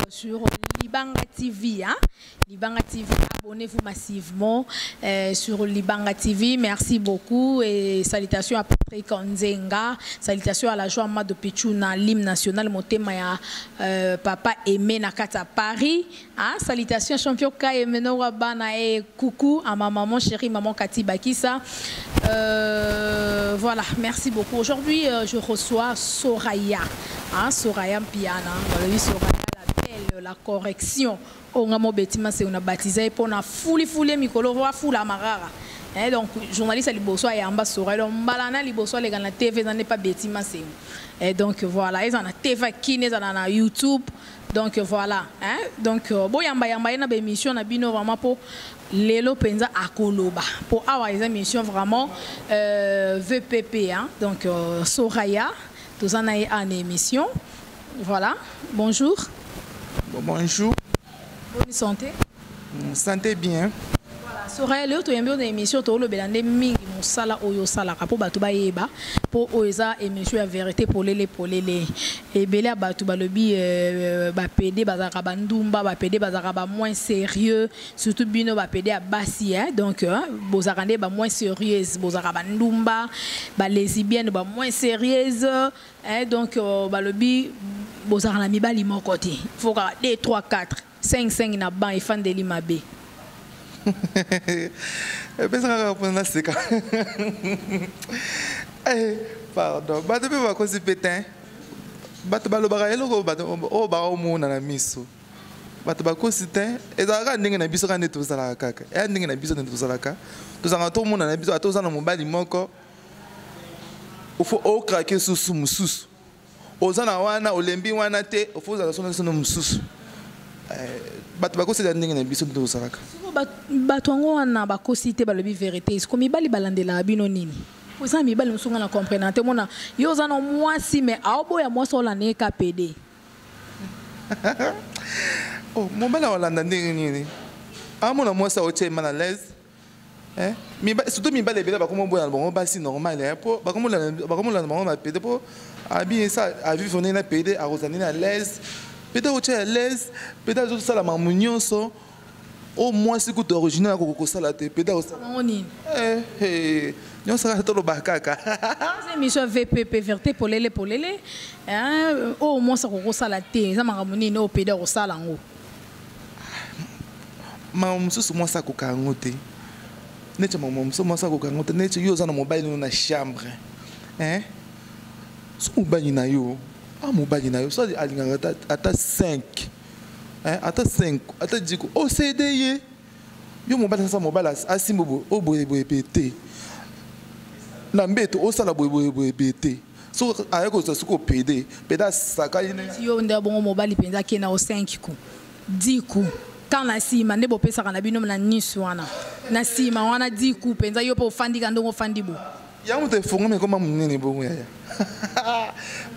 sur Libanga TV. Hein? Libanga TV, abonnez-vous massivement sur Libanga TV. Merci beaucoup et salutations à Patrick Nzenga, salutations à la joie Mado Pichuna, l'hymne national Motema ya Papa Aimé Nakata Paris. Hein? Salutations champion Kaye Bana et coucou à ma maman chérie, maman Kati Bakissa. Voilà, merci beaucoup. Aujourd'hui, je reçois Soraya, hein? Soraya Mpiana. Voilà, oui, Soraya, la belle, la correction. On a bêtement, c'est on a baptisé pour on a fouli fouli mikolo roi foula marara. Hein, donc journaliste liboso ya amba Soraya, donc mbalana liboso les na TV n'en est pas bêtement c'est. Et donc voilà, ils en a TV qui ils en a YouTube. Donc voilà, hein. Donc bo yamba yamba na ba émission na bino vraiment pour lelo penza akoloba. Pour awa les émission vraiment VPP hein. Donc Soraya, tous en a en émission. Voilà. Bonjour. Bon, bonjour. Bonne santé. Santé bien. Voilà, Soraya lelo to yambi na émission to lobela nde mingi mosala oyo salaka po bato bayeba po oyo eza émission ya vérité polele polele. Ebele ya bato balobi ba PD bazalaka ba ndumba, ba PD bazalaka ba moins sérieux, surtout bino ba PD ya basi hein. Donc bozalaka nde ba moins sérieuse, bozalaka ba ndumba, ba lesbienne ba moins sérieuse hein. Donc balobi bozalaka na mibali moko te. Faut kaka 2 3 4 5 5 na ban efandeli mabe. Epesaka kaka mpona naseka. Eh, pardon, bato mpe bakosi mpe te. Bato balobaka eloko bato oyo baomona na miso. Bato bakosi te, ezalaka ndenge na biso kaka nde tozalaka kaka. Eya ndenge na biso nde tozalaka. Tozalaka tomona na biso, ata oza na mobali moko, ofo okrake susu mosusu. Oza na wana, olembi wana te, ofo ozala sono sono mosusu. Bato bakosela ndenge na biso nde tozalaka. Siko bato yango wana bakosi te, balobi vérité. Siko mibali balandelaka bino nini? Oza mibali mosusu nga na comprendre te, mona yo oza na mwasi mais aoboya mwasi olanda ye ka PD. Oh, mobali aolanda ndenge nini? Amona mwasi aotia ye mal à l'aise. Hein? Surtout mibali ebele bakoma boya na bango basi normal, hein, po bakomolanda bango ba PD po abi ça a vivre na PD akozala nini à l'aise. PD otia à l'aise, PD azosala makambo nyonso. O mwasi kutu original akoki kosala te, PD akosala. Bango nini? Eh, eh, nyonso kaka toloba kaka. Eza émission VPP, vérité polele polele. Hein, o mwasi akoki kosala te, eza makambo nini oyo PD akosala yango? Makambo mosusu mwasi akoka yango te. Neti makambo mosusu mwasi akoka yango te, neti yo oza na mobali na yo na chambre. Hein? So mobali na yo, ah, mobali na yo, so alingaka ata 5. Hein? Ata 5, ata 10 ko. O cédé ye. Yo mobali sasa mobali asimba boye, o boye boye pe te. Na mbeto, osala boye boye boye pe te. So aye kozwa soki o PD, PD asaka ye Neti yo nde bongo mobali mpenza akende na o 5 coups, 10 coups. Quand na nsima nde bopesaka na bino na nyonso wana. Na nsima wana 10 coups mpenza yo mpe ofandi ka ndongo ofandi bo. Yango moto efongami ekoma monene bongo yaya.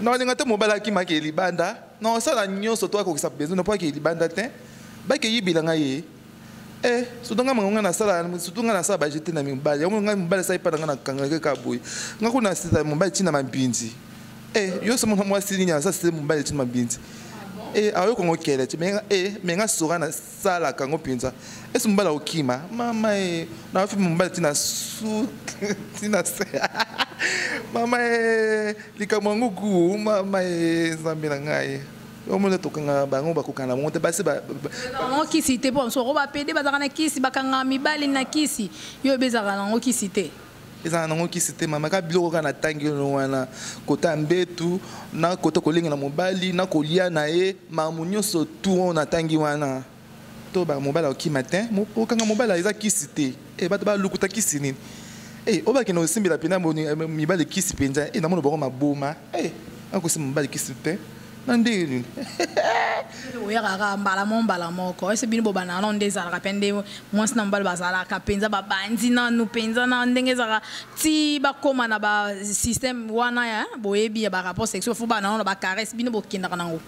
Na olinga te mobali akimaki libanda, na osala nyonso to akokisa besoin na po akei libanda te, bakeyibela ngai ye. Eh, surtout nga mango nga nasala, surtout nga nasala ba jete na mibali. Yango nga mobali asali pa na nga na kanga kaka boye. Nga kuna sisa mobali tina mabinzi. Eh, yo somo na mwasi nini asa sisa mobali tina mabinzi. Eh, ayo kongo kele ti, mais nga, eh, mais nga sora na sala kango pinza. Esi mobali okima, mama eh, na fi mobali tina su, tina se. Mama eh, likambo yango ku, mama eh, Nzambe na ngai. Omona tokanga bango bakokanga bango te, basi ba, Bango kisi te, po soko ba PD bazaka na kisi, bakanga mibali na kisi. Yo bezaka nango kisi te. Ezalaka nango kisi te, mama, ka biloko kaka na tangi oyo wana, kota mbetu, na kota kolenga na mobali, na kolia na ye, makambo nyonso tu oyo na tangi wana. To ba mobali akokima te, okanga mobali eza kisi te. Eh, bato balukuta kisi nini? Eh, oyo bakende kosimbela mpenza mibali kisi mpenza, eh, namona bango maboma. Eh, akosimba mobali kisi te. Na ndenge nini? Oyaka kaka mbala moko mbala moko. Ese bino bobanda nano nde ezalaka mpe nde mwasi na mobali bazalaka mpenza babandi nanu mpenza na ndenge ezalaka ti bakóma na ba système wana ya boyebi ya ba rapport sexuel, fo bana nano na ba caresse, bino bokendaka nango.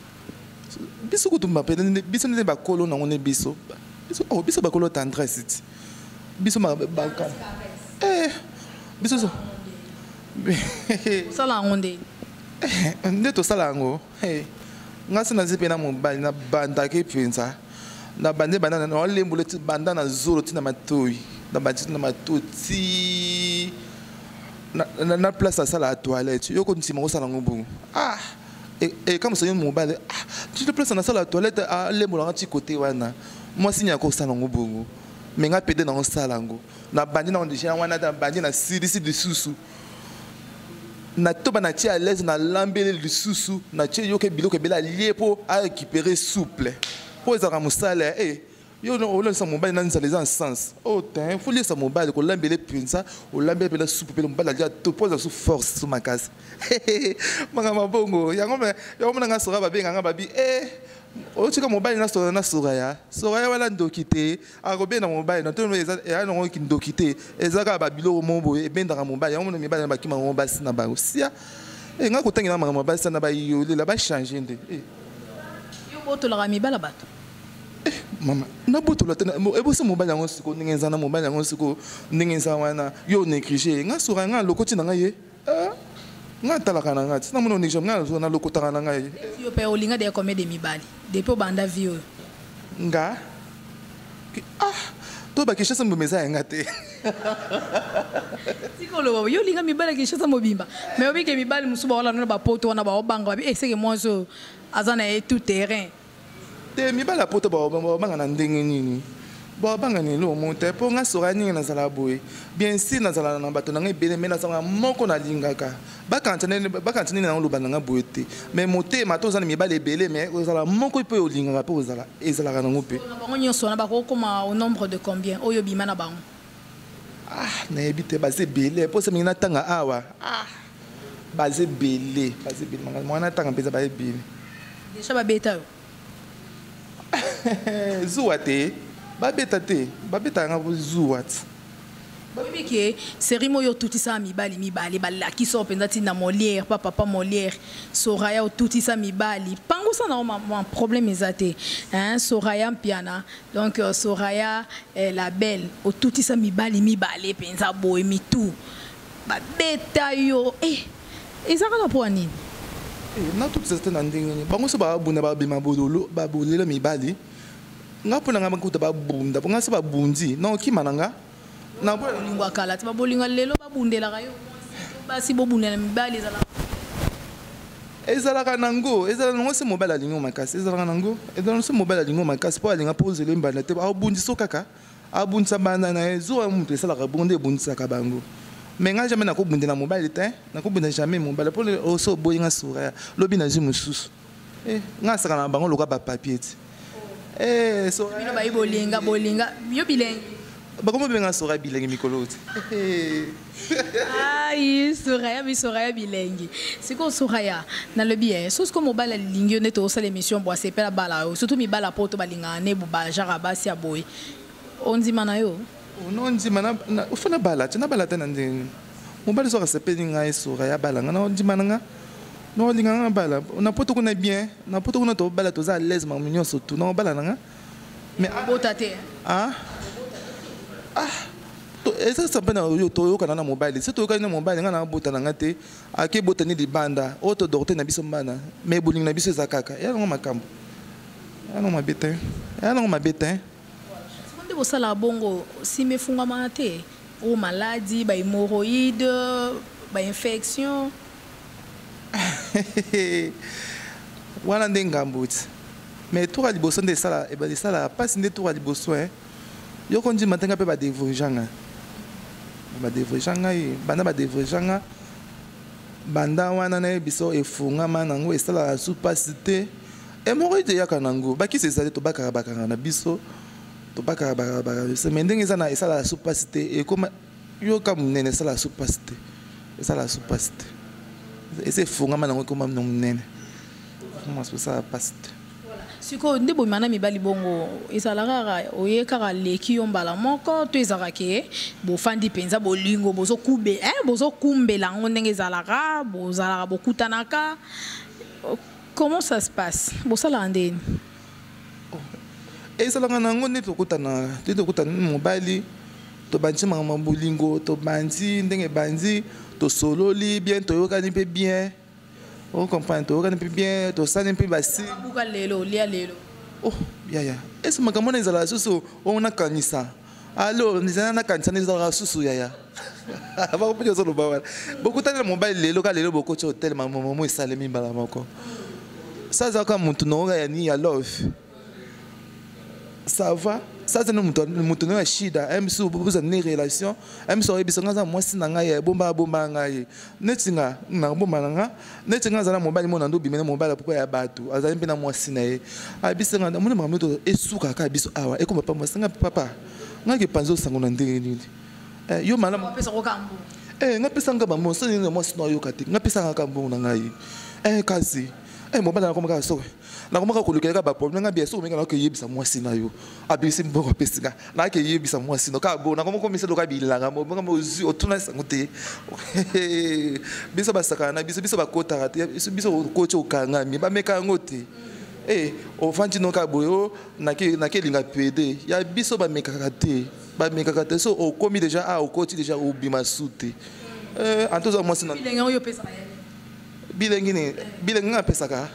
Biso kutu mapele nde biso nde bakolo nango nde biso. Biso, oh, biso bakolo tendresse ti. Biso ma, ba, ka. Eh, biso so. Osala yango nde? Eh, nde tosala yango. Eh, Nga se nazi mpe na mobali nabandaki mpenza nabandi banda naolembola ti banda na zolo ti na matoi nabandi ti na matoi ti na place asalaka toilette yo kondima kosala yango bongo. Ah, ekamwisa yo mobali. Ah, ti na place nasala toilette alembolanga ti kote wana mwasi nini akosala yango bongo. Me nga pede nango sala yango nabandi nango deja wana nabandi nasilisi lisusu natoba natie à l'aise nalambeli lisusu natie yoke biloko ebele alie mpo arécupérer souple mpo ezalaka mosala. E yo olelisa mobali na nzala eza na sens o te. Fo liesa mobali kolambela mpenza olambeli mpela supu mpela mobali alia to mpo aza su force su makasi makambo bongo yango. Yango mona nga Sora babenganga babi e otika mobali na Sora na Soraya. Soraya wana ndoki te, akobenda mobali na to eya nango kindoki te, eza kaka babiloko moko boye ebendaka mobali. Yango mona mibali na bakima yango basi na bango sia e nga kotangela makambo basi na bayolela bachange nde. Yo botolaka mibala bato? Mama, nabotola te. Ebosi mobali yango sikoyo ndenge eza na mobali yango sikoyo ndenge eza wana yo néglige nga. Sora nga lokoti na ngai ye nga atalaka na ngai tina mona onéglige nga nalokotaka na ngai. Yo mpe olinga deya combien de mibali depuis obanda vie oyo? Nga ah to bakinshasa mobimba eza yanga te. Tika oloba yo olinga mibali ya Kinshasa mobimba, mais obike mibali mosusu baolanda na bapoto wana baobanga babi eseke mwasi oyo aza na ye tout terrain. Te, mibali ya poto babanga na ndenge nini? Babanga na eloko moko te mpo nga Sora ndenge nazala boye, bien sûr nazala na bato na ngai ebele, mais nazalaka moko nalingaka. Bakanisa nini nango loba na nga boye te, mais motema to oza na mibali ebele, mais ozala moko mpe olingaka mpe ozala ezalaka nango mpe. Na bango nyonso wana bakokoma au nombre de combien oyo bima na bango? Ah, nayebi te, baza ebele mpo se mingi natanga awa. Ah, baza ebele, baza ebele mwana natanga mpenza baza ebele. Déjà babeta yo? Zuwa te, babeta te, babetaka nga zuwa ti. Oyebi ke série moko otutisa mibali mibale balakisa oyo mpenza ntina Molière pa papa Molière. Soraya otutisa mibali pangusa na mwa problème eza te, hein? Soraya Mpiana, donc Soraya la belle, otutisa mibali mibale mpenza boye mitu babeta yo eza kaka mpo ya nini? Natutisa te na ndenge nini? Bango so babunda babima bololo babolela mibali nga mpo na nga bakuta babunda mpo nga so babundi na okima na nga. Bolingo ya kala te, babolingo lelo babundelaka yo basi bobundela mibali ezalaka. Ezalaka nango, ezalaka nango se mobali alingi makasi, ezalaka nango, ezalaka se mobali alingi makasi mpo alinga mpo ozela embanda te abundisa kaka abundisa banda na ye zuwa moto esalaka bongo nde ebundisaka bango. Mais nga jamais nakobundela mobali te, nakobunda jamais mobali mpo oso oboyi nga Soraya lobi nazwi mosusu. Nga asaka na bango loka bapapier ti. Bino bayi bolinga bolinga yo bilengi. Bakomi obenga Sora bilenge mikolo ti. Ai, Soraya bi Soraya bilengi. Sikoyo Soraya nalobi ye so sikoyo mobali alingi yo nde tozosala émission bo asepela bala yo, surtout mibala po to balingaka ne bajara basi ya boye, ondima na yo? No, ndima ofo nabala te, nabala te na ndenge mobali soki asepeli ngai Soraya bala nga na ondima na nga na olinga nga bala na poto kuna bien na poto kuna tobala toza à l'aise makambo nyonso tu na obala na nga. Mais bota te? Ah ah, eza sa mpe na oyo toyokana na mobali se toyokani na mobali nga na abota na nga te ake botani libanda oyo todorte na biso mbana, mais bolingi na biso eza kaka ya nango makambo ya nango mabe te, ya nango mabe te. Siko nde bosala bongo nsima efungwamaka te oyo maladie bahémorroïde, bainfection? Wana nde ngambo ti, mais tour ya liboso nde esalaka mpasi nde tour ya liboso yo kondima te. Nga mpe badévierger nga, badévierger ngai banda badévierger nga banda wana nayebi so efungama nango esalaka su mpasi te. Hémorroïde eyaka nango bakisi ezali tobakaka bakanga na biso tobakaka bakaka bakaka biso, mais ndenge eza na esalaka su mpasi te ekoma yoka monene esalaka su mpasi te, esalaka su mpasi te, eza efungama nango ekoma na monene esala mpasi te. Sikoyo nde bomema na mibali bongo ezala kaka oye kaka leki yo mbala moko to ezalaka ke bofandi mpenza bolingo bozokube bozokumbela yango ndenge ezalaka bozalaka bokutanaka, comment ça se passe, bosalaka ndeni? Ezalaka nango nde tokutana te, tokutana mobali tobandi makambo bolingo tobandi ndenge ebandi tosololi bien toyokani mpe bien. Ocomprendre, toyokani mpe bien, tosali mpe basi. Buka lelo, lia lelo. Oh yaya, ese makambo wana ezalaka susu oyo nakanisa? Alo, ezala nakanisa nde ezalaka susu yaya. Bakopesi ozoloba wana, bokutani na mobali lelo, ka lelo bokoti hotel, mamomo esalemi mbala moko. Sa azalaka motu naoka ya nini ya love, ça va. Ça c'est moto moto no ya shida msu boza ni relation msu oyebisa nga aza mwasi na ngai, ebomba bomba ngai neti nga nakobomba na nga neti nga azala mobali mona ndo obimela mobali apopo ya bato azali mpe na mwasi na ye. Ayebisa nga mona makambo to esukaka biso awa ekoma pa mwasi nga papa nga ke panzi osango na ndenge nini. Yo malamu nga pesa nga bambongo so nini mwasi na oyoka te, nga pesa nga mbongo na ngai. Kasi mobali nakomaka soki nakomaka kolukela baproblème nga bien soki omenga nakeyebisa mwasi na yo abimisi mbongo apesi nga, nakeyebisa mwasi no kaka bo nakoma komisa loka bilanga mbongo ozwi otuna sango te. Biso basakana na biso, biso bakotaka te, biso okoti okangami, bameka yango te. Ofandi no kaka boye o nakelinga pede ya biso, bamekaka te, bamekaka te. So okomi déjà a okoti déjà obima su te. Anto oza mwasi na bilengi nini? Bilengi nga apesaka,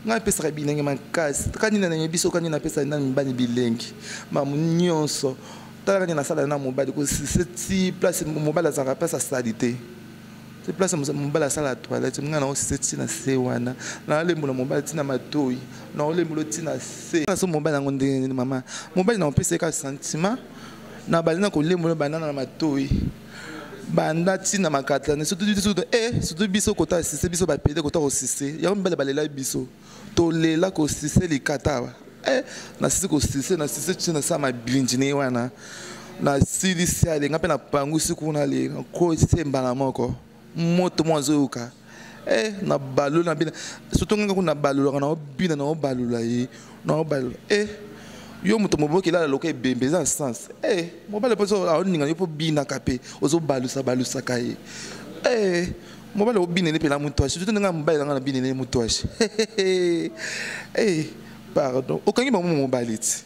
ngai apesaka bilenge makasi kani na ndenge biso kani napesa na mibali bilengi mamu nyonso. Tala kani nasala na mobali kosise ti place mobali azalaka, place asali te, ti place mobali asala toilette, ngai naosise ti na se wana, naolembola mobali ti na matoi, naolembola ti na se. So mobali yango ndenge nini mama mobali na opesa ye kaka sentiment na bali na kolembola banana na matoi banda ntina makatana, surtout surtout biso kota asise biso bapede kota kosise yango mibale balela biso tolela kosise likata awa. Nasisi kosise, nasise ntina sa mabinji ne wana, nasilisi alenga mpe napangusi kuna alenga kosi mbala moko moto mwa azoyoka. Na balula na bina, surtout nganga kuna balulaka na obina na obalula ye na obalula. Yo moto moboki elala loka ebembe eza na sens. Mobali mpo aoninga yo mpo binaka mpe ozobalusa balusaka ye. Mobali obinene mpe na mutu ashi, surtout ndenge mobali nanga na binene mutu ashi. Pardon, okangi bango mobali ti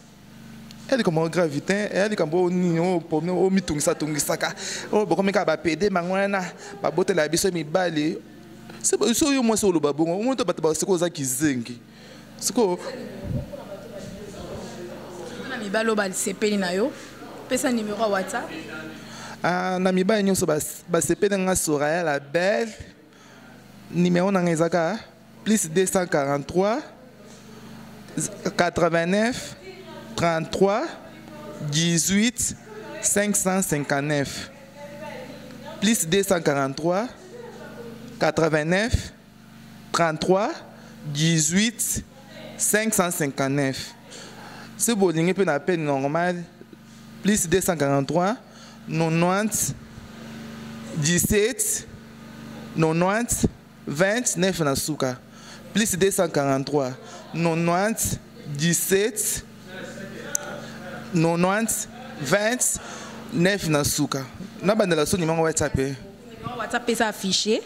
eya likambo grave te, eya likambo nini oyo problème oyo mitungisa tungisaka oyo bokomi kaka bapede bango wana babotela biso mibali. So oyo mwasi oloba bongo omoni to bato basikoyo oza kizengi sikoyo. Na mibali oyo basepeli na yo, pesa numéro ya WhatsApp. Na mibali nyonso basepeli nga Soraya la belle, numéro na nga ezaka plus 243 89 33 18 559, plus 243 89 33 18 559. Si bolingi mpe na appel normal, plus 243 90 17 90 29 na suka, plus 243 90 17 90 20 9 na suka. Nabandela so numéro WhatsApp. WhatsApp eza affiché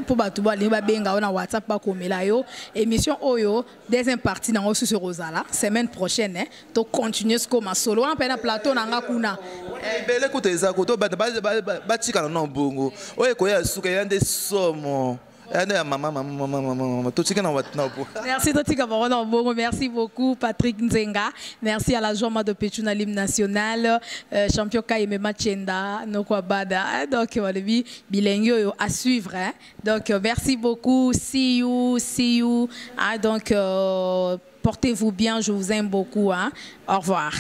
mpo bato balingi babenga yo na WhatsApp, bakomela yo. Émission oyo, deuxième partie nango susu ekozala semaine prochaine, hein. Tocontinue siko masolo wana mpe na plateau na nga kuna. Ebele kuta eza kuta bato batikala na bongo oyo ekoya suka eya nde somo, eya nde ya mama mama mama mama mama, totika na watu na bo. Merci, totika bango na bongo. Merci beaucoup Patrick Nzenga, merci à la Joama de Pechuna, l'hymne national, champion Kayeme Machenda Nokwa Bada. Donc balobi bilengi oyo à suivre, hein. Donc merci beaucoup, see you, see you, hein. Donc portez-vous bien, je vous aime beaucoup, hein. Au revoir.